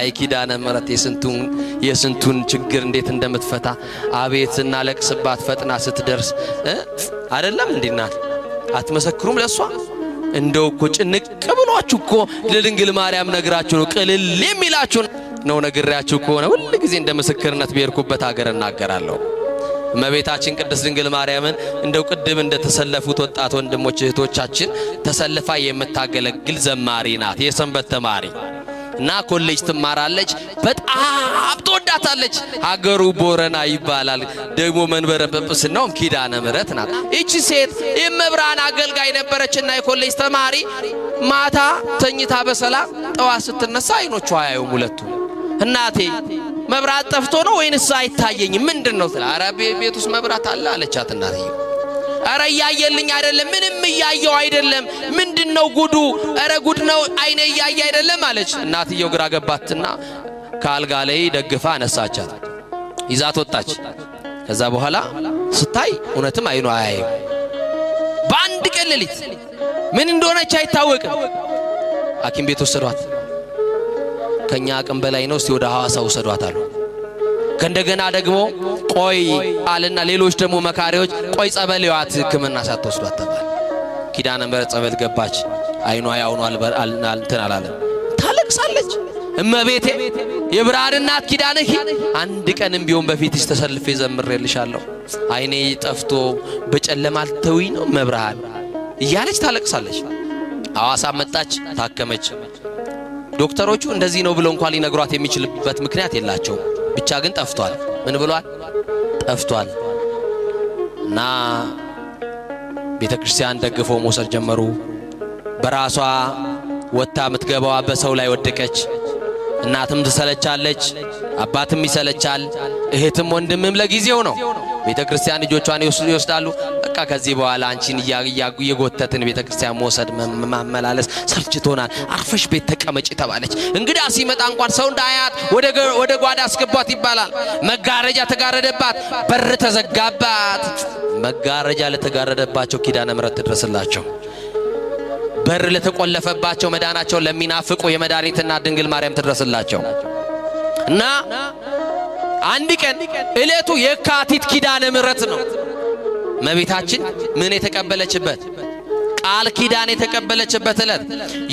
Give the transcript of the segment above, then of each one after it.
አይ ኪዳነ ምሕረት የስንቱን ችግር እንዴት እንደምትፈታ፣ አቤት ስናለቅስባት ፈጥና ስትደርስ አይደለም እንዴ እናት? አትመሰክሩም ለሷ? እንደው እኮ ጭንቅ ብሏችሁ እኮ ለድንግል ማርያም ነግራችሁ ነው ቅልል የሚላችሁ ነው። ነግሬያችሁ ከሆነ ሁል ጊዜ እንደ ምስክርነት ብሄርኩበት ሀገር እናገራለሁ። እመቤታችን ቅድስት ድንግል ማርያምን እንደው ቅድም እንደተሰለፉት ወጣት ወንድሞች እህቶቻችን ተሰልፋ የምታገለግል ዘማሪ ናት። የሰንበት ተማሪ እና ኮሌጅ ትማራለች። በጣም ትወዳታለች። ሀገሩ ቦረና ይባላል። ደግሞ መንበረ ጵጵስናውም ኪዳነ ምሕረት ናት። ይቺ ሴት የመብርሃን አገልጋይ ነበረችና የኮሌጅ ተማሪ ማታ ተኝታ በሰላም ጠዋት ስትነሳ አይኖቿ አያዩም ሁለቱ። እናቴ፣ መብራት ጠፍቶ ነው ወይንስ አይታየኝም? ምንድን ነው ትላ። ኧረ ቤት ውስጥ መብራት አለ አለቻት እናትየው። ኧረ እያየልኝ አይደለም፣ ምንም እያየው አይደለም። ምንድን ነው ጉዱ? ኧረ ጉድ ነው፣ አይኔ እያየ አይደለም አለች። እናትየው ግራ ገባትና ከአልጋ ላይ ደግፋ አነሳቻት፣ ይዛት ወጣች። ከዛ በኋላ ስታይ እውነትም አይኗ አያይም። በአንድ ቀን ሌሊት ምን እንደሆነች አይታወቅም። ሐኪም ቤት ወሰዷት። ከኛ አቅም በላይ ነው፣ እስቲ ወደ ሐዋሳ ውሰዷት አሉ። ከእንደገና ደግሞ ቆይ አልና ሌሎች ደግሞ መካሪዎች ቆይ ጸበል ይዋት ሕክምና ሳትወስዷት ተባለ። ኪዳነ ምሕረት ጸበል ገባች። አይኗ ያውኑ እንትን አላለም። ታለቅሳለች። እመቤቴ የብርሃን እናት ኪዳንህ፣ አንድ ቀንም ቢሆን በፊትሽ ተሰልፌ ዘምሬልሻለሁ፣ አይኔ ጠፍቶ በጨለማ አልተዊ ነው መብርሃን እያለች ታለቅሳለች። ሐዋሳ መጣች፣ ታከመች። ዶክተሮቹ እንደዚህ ነው ብለው እንኳን ሊነግሯት የሚችልበት ምክንያት የላቸውም። ብቻ ግን ጠፍቷል። ምን ብሏል? ጠፍቷል። እና ቤተ ክርስቲያን ደግፎ መውሰድ ጀመሩ። በራሷ ወጥታ የምትገባዋ በሰው ላይ ወደቀች። እናትም ትሰለቻለች፣ አባትም ይሰለቻል፣ እህትም ወንድምም ለጊዜው ነው። ቤተ ክርስቲያን ልጆቿን ይወስዳሉ። በቃ ከዚህ በኋላ አንቺን እየጎተትን ቤተ ክርስቲያን መውሰድ ማመላለስ ሰልችቶናል፣ አርፈሽ ቤት ተቀመጪ ተባለች። እንግዳ ሲመጣ እንኳን ሰው እንዳያት ወደ ጓዳ አስገቧት ይባላል። መጋረጃ ተጋረደባት፣ በር ተዘጋባት። መጋረጃ ለተጋረደባቸው ኪዳነ ምሕረት ትድረስላቸው። በር ለተቆለፈባቸው፣ መዳናቸውን ለሚናፍቁ የመድኃኒትና ድንግል ማርያም ትድረስላቸው። እና አንድ ቀን ዕለቱ የካቲት ኪዳነ ምሕረት ነው። እመቤታችን ምን የተቀበለችበት፣ ቃል ኪዳን የተቀበለችበት ዕለት፣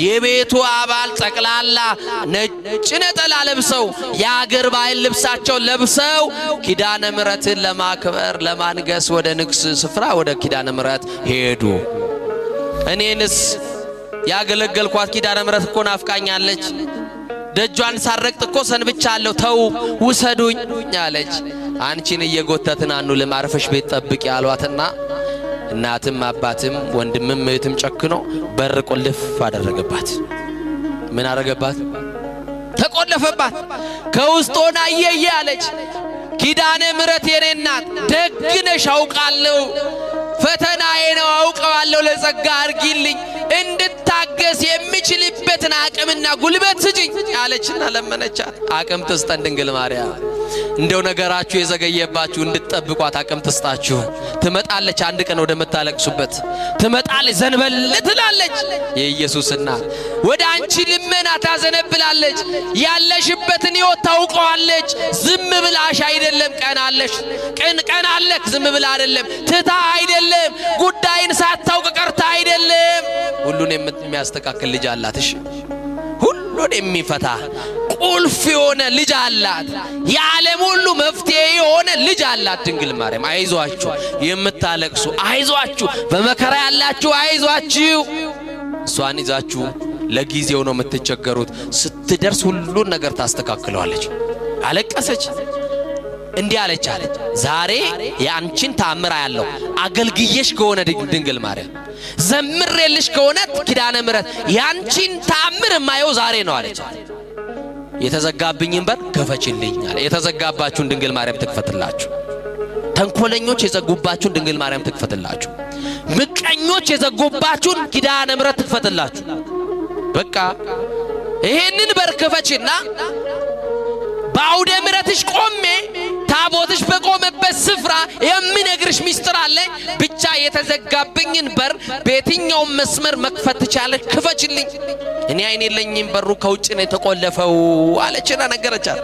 የቤቱ አባል ጠቅላላ ነጭ ነጠላ ለብሰው፣ የአገር ባህል ልብሳቸው ለብሰው ኪዳነ ምሕረትን ለማክበር ለማንገስ ወደ ንግስ ስፍራ ወደ ኪዳነ ምሕረት ሄዱ። እኔንስ ያገለገልኳት ኪዳነ ምሕረት እኮ ናፍቃኛለች። ደጇን ሳረግጥ እኮ ሰንብቻለሁ። ተው ውሰዱኝ አለች። አንቺን እየጎተትን አንውልም፣ አርፈሽ ቤት ጠብቂ አሏትና እናትም አባትም ወንድምም እህትም ጨክኖ በር ቁልፍ አደረገባት። ምን አደረገባት? ተቆለፈባት። ከውስጥ ሆና እየየ አለች። ኪዳነ ምሕረት የኔ እናት፣ ደግ ነሽ አውቃለሁ። ፈተናዬ ነው አውቀዋለሁ። ለጸጋ አርጊልኝ፣ እንድታገስ የምችልበትን አቅምና ጉልበት ስጭኝ አለችና ለመነቻት። አቅም ትስጠን ድንግል ማርያም። እንደው ነገራችሁ የዘገየባችሁ እንድትጠብቋት አቅም ትስጣችሁ። ትመጣለች፣ አንድ ቀን ወደምታለቅሱበት ትመጣለች፣ ዘንበል ትላለች። የኢየሱስ እናት ወደ አንቺ ልመና ታዘነብላለች። ያለሽበትን ሕይወት ታውቀዋለች። ዝም ብላሽ አይደለም፣ ቀን አለሽ፣ ቀን ቀን አለክ። ዝም ብላ አይደለም፣ ትታ አይደለም፣ ጉዳይን ሳታውቅ ቀርታ አይደለም። ሁሉን የሚያስተካክል ልጅ አላት። እሺ፣ ሁሉን የሚፈታ ቁልፍ የሆነ ልጅ አላት። የዓለም ሁሉ መፍትሄ የሆነ ልጅ አላት ድንግል ማርያም። አይዟችሁ የምታለቅሱ፣ አይዟችሁ በመከራ ያላችሁ፣ አይዟችሁ። እሷን ይዛችሁ ለጊዜው ነው የምትቸገሩት። ስትደርስ ሁሉን ነገር ታስተካክለዋለች። አለቀሰች። እንዲህ አለች አለች፣ ዛሬ የአንቺን ተአምር አያለሁ። አገልግዬሽ ከሆነ ድንግል ማርያም፣ ዘምሬልሽ ከሆነ ኪዳነ ምሕረት፣ ያንቺን ተአምር የማየው ዛሬ ነው አለች። የተዘጋብኝን በር ክፈችልኝ አለ። የተዘጋባችሁን ድንግል ማርያም ትክፈትላችሁ። ተንኮለኞች የዘጉባችሁን ድንግል ማርያም ትክፈትላችሁ። ምቀኞች የዘጉባችሁን ኪዳነ ምሕረት ትክፈትላችሁ። በቃ ይሄንን በር ክፈችና በአውደ ምሕረትሽ ቆሜ ታቦትሽ በቆመበት ስፍራ የምነግርሽ ሚስጥር አለ። ብቻ የተዘጋብኝን በር በየትኛውም መስመር መክፈት ትቻለሽ፣ ክፈችልኝ። እኔ አይን የለኝም፣ በሩ ከውጭ ነው የተቆለፈው አለችና ነገረቻት።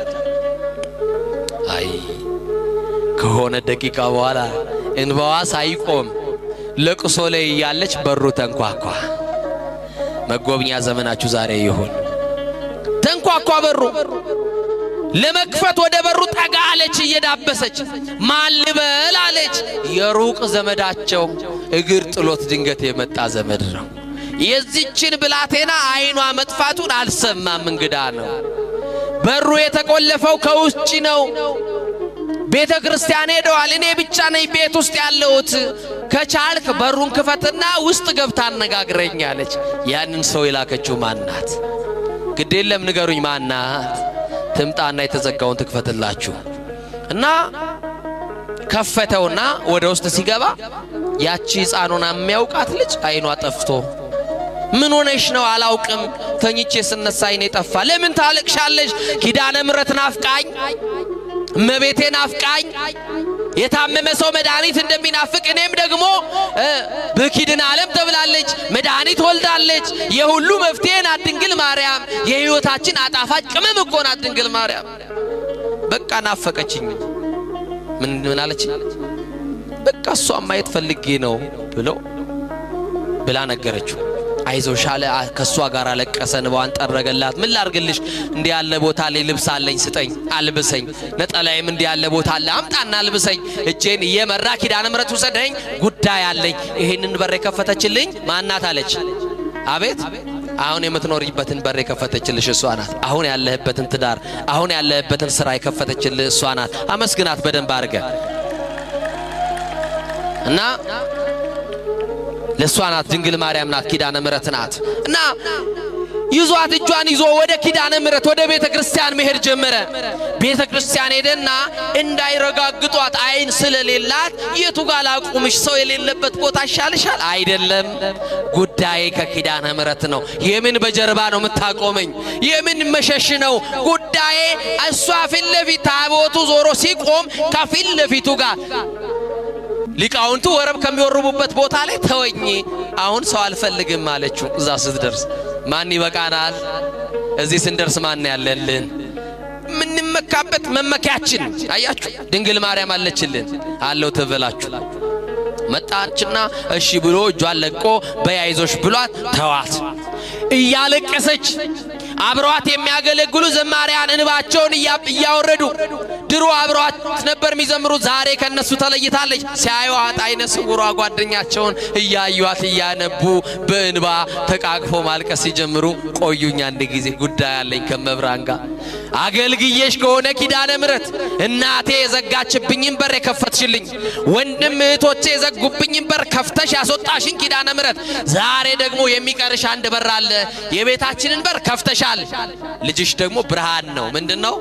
አይ ከሆነ ደቂቃ በኋላ እንባዋ ሳይቆም ለቅሶ ላይ እያለች በሩ ተንኳኳ። መጎብኛ ዘመናችሁ ዛሬ ይሁን። ተንኳኳ በሩ። ለመክፈት ወደ በሩ ጠጋ አለች እየዳበሰች። ማን ልበል አለች። የሩቅ ዘመዳቸው እግር ጥሎት ድንገት የመጣ ዘመድ ነው። የዚችን ብላቴና አይኗ መጥፋቱን አልሰማም፣ እንግዳ ነው። በሩ የተቆለፈው ከውጭ ነው። ቤተ ክርስቲያን ሄደዋል። እኔ ብቻ ነኝ ቤት ውስጥ ያለሁት። ከቻልክ በሩን ክፈትና ውስጥ ገብታ አነጋግረኝ አለች። ያንን ሰው የላከችው ማናት? ግድ የለም ንገሩኝ፣ ማናት? ትምጣና የተዘጋውን ትክፈትላችሁ። እና ከፈተውና ወደ ውስጥ ሲገባ ያቺ ሕፃኑን የሚያውቃት ልጅ አይኗ ጠፍቶ፣ ምን ሆነሽ ነው? አላውቅም፣ ተኝቼ ስነሳ አይኔ ጠፋ። ለምን ታለቅሻለሽ? ኪዳነ ምሕረት ናፍቃኝ፣ እመቤቴ ናፍቃኝ። የታመመ ሰው መድኃኒት እንደሚናፍቅ እኔም ደግሞ በኪድን ዓለም ተብላለች፣ መድኃኒት ወልዳለች። የሁሉ መፍትሄ ናት ድንግል ማርያም። የሕይወታችን አጣፋጭ ቅመም እኮ ናት ድንግል ማርያም። በቃ ናፈቀችኝ። ምን ምን አለች? በቃ እሷን ማየት ፈልጌ ነው ብሎ ብላ ነገረችው። አይዞሽ አለ። ከሷ ጋር አለቀሰ፣ እንባዋን ጠረገላት። ምን ላርግልሽ? እንዲህ ያለ ቦታ ላይ ልብስ አለኝ ስጠኝ፣ አልብሰኝ። ነጠላዬም እንዲህ ያለ ቦታ አለ አምጣና አልብሰኝ። እጄን እየመራ ኪዳነ ምሕረት ውሰደኝ፣ ጉዳይ አለኝ። ይሄንን በር የከፈተችልኝ ማናት አለች። አቤት አሁን የምትኖሪበትን በር የከፈተችልሽ እሷ ናት። አሁን ያለህበትን ትዳር፣ አሁን ያለህበትን ስራ የከፈተችልህ እሷ ናት። አመስግናት በደንብ አድርገ እና ለእሷ ናት ድንግል ማርያም ናት፣ ኪዳነ ምሕረት ናት። እና ይዟት እጇን ይዞ ወደ ኪዳነ ምሕረት ወደ ቤተ ክርስቲያን መሄድ ጀመረ። ቤተ ክርስቲያን ሄደና እንዳይረጋግጧት አይን ስለሌላት የቱ ጋር ላቁምሽ? ሰው የሌለበት ቦታ ይሻልሻል? አይደለም፣ ጉዳዬ ከኪዳነ ምሕረት ነው። የምን በጀርባ ነው የምታቆመኝ? የምን መሸሽ ነው ጉዳዬ? እሷ ፊት ለፊት ታቦቱ ዞሮ ሲቆም ከፊት ለፊቱ ጋር ሊቃውንቱ ወረብ ከሚወርቡበት ቦታ ላይ ተወኝ፣ አሁን ሰው አልፈልግም አለችው። እዛ ስትደርስ ማን ይበቃናል? እዚህ ስንደርስ ማን ያለልን? የምንመካበት መመኪያችን አያችሁ፣ ድንግል ማርያም አለችልን። አለው ትበላችሁ መጣችና እሺ ብሎ እጇን ለቆ በያይዞሽ ብሏት ተዋት። እያለቀሰች አብረዋት የሚያገለግሉ ዘማሪያን እንባቸውን እያወረዱ ድሮ አብረዋት ነበር የሚዘምሩ፣ ዛሬ ከነሱ ተለይታለች። ሲያዩዋት አይነ ስውሯ ጓደኛቸውን እያዩዋት እያነቡ በእንባ ተቃቅፎ ማልቀስ ሲጀምሩ፣ ቆዩኝ አንድ ጊዜ ጉዳይ አለኝ ከመብራን ጋር አገልግዬሽ ከሆነ ኪዳነ ምሕረት እናቴ የዘጋችብኝን በር የከፈትሽልኝ፣ ወንድም እህቶቼ የዘጉብኝን በር ከፍተሽ ያስወጣሽኝ ኪዳነ ምሕረት፣ ዛሬ ደግሞ የሚቀርሽ አንድ በር አለ። የቤታችንን በር ከፍተሻል። ልጅሽ ደግሞ ብርሃን ነው። ምንድን ነው?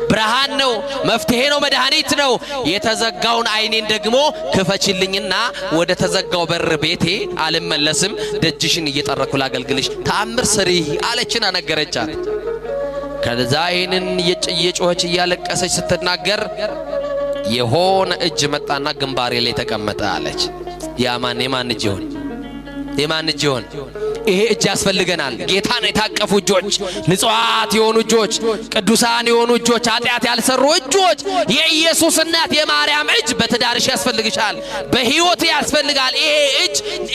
ብርሃን ነው። መፍትሄ ነው። መድኃኒት ነው። የተዘጋውን አይኔን ደግሞ ክፈችልኝና ወደ ተዘጋው በር ቤቴ አልመለስም፣ ደጅሽን እየጠረኩ ላገልግልሽ፣ ተአምር ስሪ አለችና ነገረቻት። ከዛ ይህንን እየጮኸች እያለቀሰች ስትናገር የሆነ እጅ መጣና ግንባሬ ላይ ተቀመጠ አለች። ያማን የማን እጅ ይሆን? የማን እጅ ይሆን? ይሄ እጅ ያስፈልገናል። ጌታን የታቀፉ እጆች፣ ንጹሐት የሆኑ እጆች፣ ቅዱሳን የሆኑ እጆች፣ ኃጢአት ያልሰሩ እጆች፣ የኢየሱስ እናት የማርያም እጅ በትዳርሽ ያስፈልግሻል፣ በሕይወት ያስፈልጋል።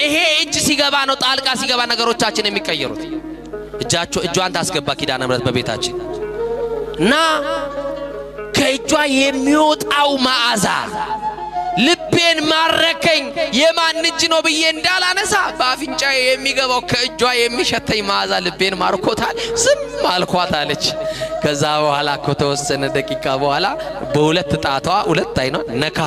ይሄ እጅ ሲገባ ነው፣ ጣልቃ ሲገባ ነገሮቻችን የሚቀየሩት። እጃቸው እጇን ታስገባ ኪዳነ ምሕረት በቤታችን እና ከእጇ የሚወጣው መዓዛ ልቤን ማረከኝ። የማን እጅ ነው ብዬ እንዳላነሳ በአፍንጫዬ የሚገባው ከእጇ የሚሸተኝ መዓዛ ልቤን ማርኮታል። ዝም አልኳት አለች። ከዛ በኋላ ከተወሰነ ደቂቃ በኋላ በሁለት ጣቷ ሁለት አይኗ ነካ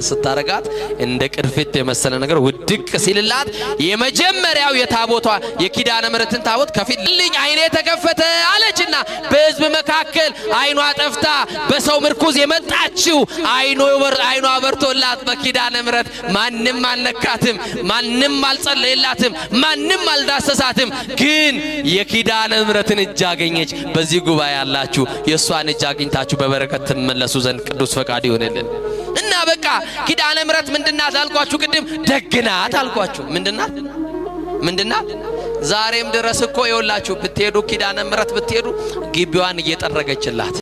ስታረጋት እንደ ቅርፊት የመሰለ ነገር ውድቅ ሲልላት የመጀመሪያው የታቦቷ የኪዳነ ምሕረትን ታቦት ከፊት ልኝ አይኔ ተከፈተ አለችና በሕዝብ መካከል አይኗ ጠፍታ በሰው ምርኩዝ የመጣችው አይኗ በርቶላት በኪዳነ ምሕረት ማንም አልነካትም፣ ማንም አልጸለየላትም፣ ማንም አልዳሰሳትም። ግን የኪዳነ ምሕረትን እጅ አገኘች። በዚህ ጉባኤ ያላችሁ የእሷን እጅ አግኝታችሁ በበረከት ትመለሱ ዘንድ ቅዱስ ፈቃድ ይሆንልን። እና በቃ ኪዳነ ምሕረት ምንድናት አልኳችሁ? ቅድም ደግናት አልኳችሁ። ምንድናት? ምንድናት? ዛሬም ድረስ እኮ ይኸውላችሁ ብትሄዱ ኪዳነ ምሕረት ብትሄዱ ግቢዋን እየጠረገችላት